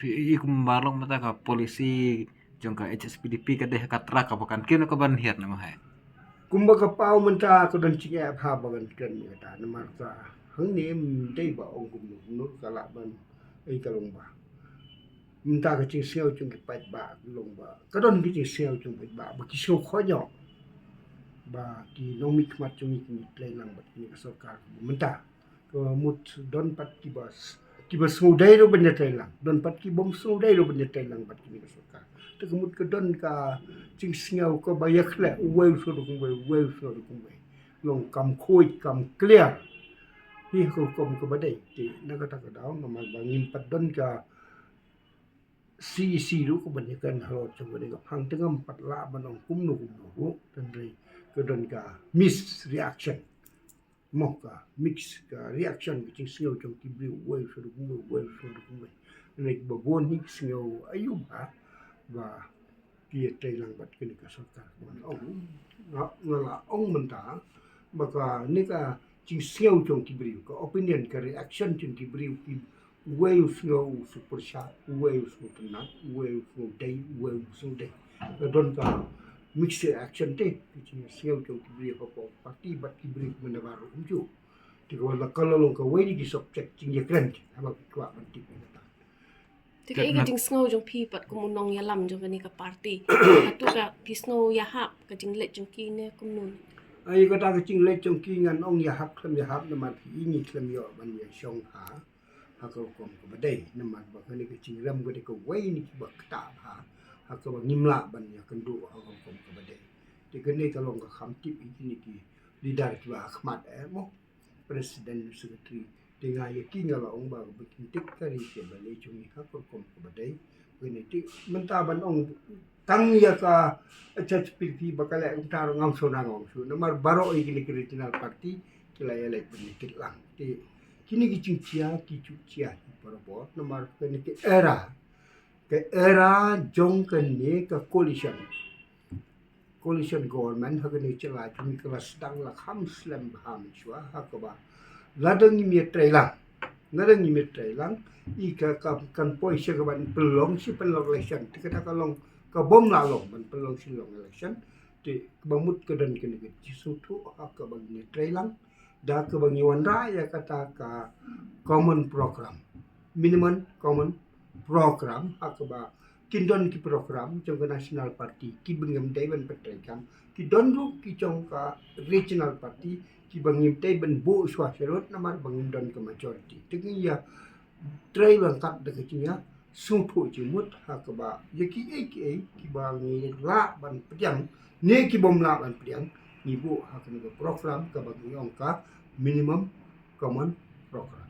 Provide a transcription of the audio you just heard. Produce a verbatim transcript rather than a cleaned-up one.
Phi i kumba long mynta ka policy jong ka H S P D P ka dei ha ka track kaba kan kiew ne kaban hiar ne mahai. Kumba ka paw mynta ka don jingeh bha ba kan kren ïa kata namar ka hangne ym dei ba ong kumno kumno ka lah ban ei ka long ba. Mynta ka jingsngew jong ki paidbah ka long ba ka don ka jingsngew jong paidbah ba ki sngew khohñiuh ba ki nongmihkhmat jong ngi ki trei lang bad kine ka sorkar mynta. Ka mut don pat kiba s- kiba sngewdei ruh ban ïatrei lang, don pat kibym sngewdei ruh ban ïatrei lang bad kine ka sorkar. Te ka mut ka don ka jingsngew kaba ïakhleh uwei u sngewdei kumwei, uwei u sngewdei kumwei. Long kam khuid kam clear. Hi ha ka rukom kaba dei. Te na kata ka daw namar ba ngim pat don ka C E C ruh ka ban ïakren halor jong kane ka phang te ngam pat lah ban ong kumno kumno ruh, tangba ka don ka mix reaction. Mo ka mix ka reaction ka jingsngew jong ki briew uwei u sngewdei kumwei, uwei u sngewdei kumwei. Lane ba bun hi ki sngew aïu ba ba ki ïatrei lang bad kane ka sorkar. Nga ong nga la ong mynta ba kane ka jingsngew jong ki briew, ka opinion, ka reaction jong ki briew ki uwei u sngew u sngewpyrshah, uwei u sngewtynnat, uwei u sngewdei, uwei u sngewdei. Ka don ka mixed reaction te ka jingsngew jong ki briew hapoh party bad ki briew mynta baroh kumjuh. Te ka wan la ka la long kawei na ki subject jingïakren haba ki kwah ban tip ïa kata. Te ka i ka jingsngew jong phi pat kum u nongïalam jong kane ka party, hato ka phi sngew ïahap ka jingleit jong ki ne kumno? Ai kata ka jingleit jong ki ngan ong ïahap khlem ïahap namar phi i ngi khlem ïoh ban ïashong ha ha ka rukom kaba dei namar ba kane ka jingrem ka dei kawei na kiba ktah bha ha kaba ngim lah ban ïakynduh ha ka rukom kaba dei. Te kane ka long ka kham tip ïa kine ki leader kiba ha khmat eh mo. President, secretary. Te nga ïa ki nga la ong ba ka ba kin tip ka ri ka ba lei jong ngi ha ka rukom kaba dei. Kane te mynta ban ong tang ïa ka H S P D P ba ka leh kumta ruh ngam shu nang ong shu namar baroh ïa kine ki regional party ki la ïaleit ban ïakit lang. Te kine ki jingjia ki ju jia ki parabot namar kane ki era ka era jong kane ka coalition. Coalition government ha kane ka jylla jong ngi ka la sdang la kham slem bha mynshuwa ha kaba lada ngim ïatrei lang, lada ngim ïatrei lang i ka ka kan poi sha ka ban pynlong shi pynlong election. Te kata ka long ka bym lah long ban pynlong shi long election. Te kaba mut ka don kane ka jingsngewthuh ha kaba ngin ïatrei lang da kaba ngi wanrah ïa kata ka common program, minimum common program ha kaba kin don ki program jong ka National Party kiba ngim dei ban pyntrei kam, ki don ruh ki jong ka regional party kiba ngim dei ban buh shuwa sharud namar ba ngim don ka majority. Te ngi ïa trei ryngkat da ka jingïasngewthuh jingmut ha kaba ïa kiei kiei kiba ngi lah ban pdiang ne kibym lah ban pdiang ngi buh ha kane ka program kaba ngi ong ka minimum common program.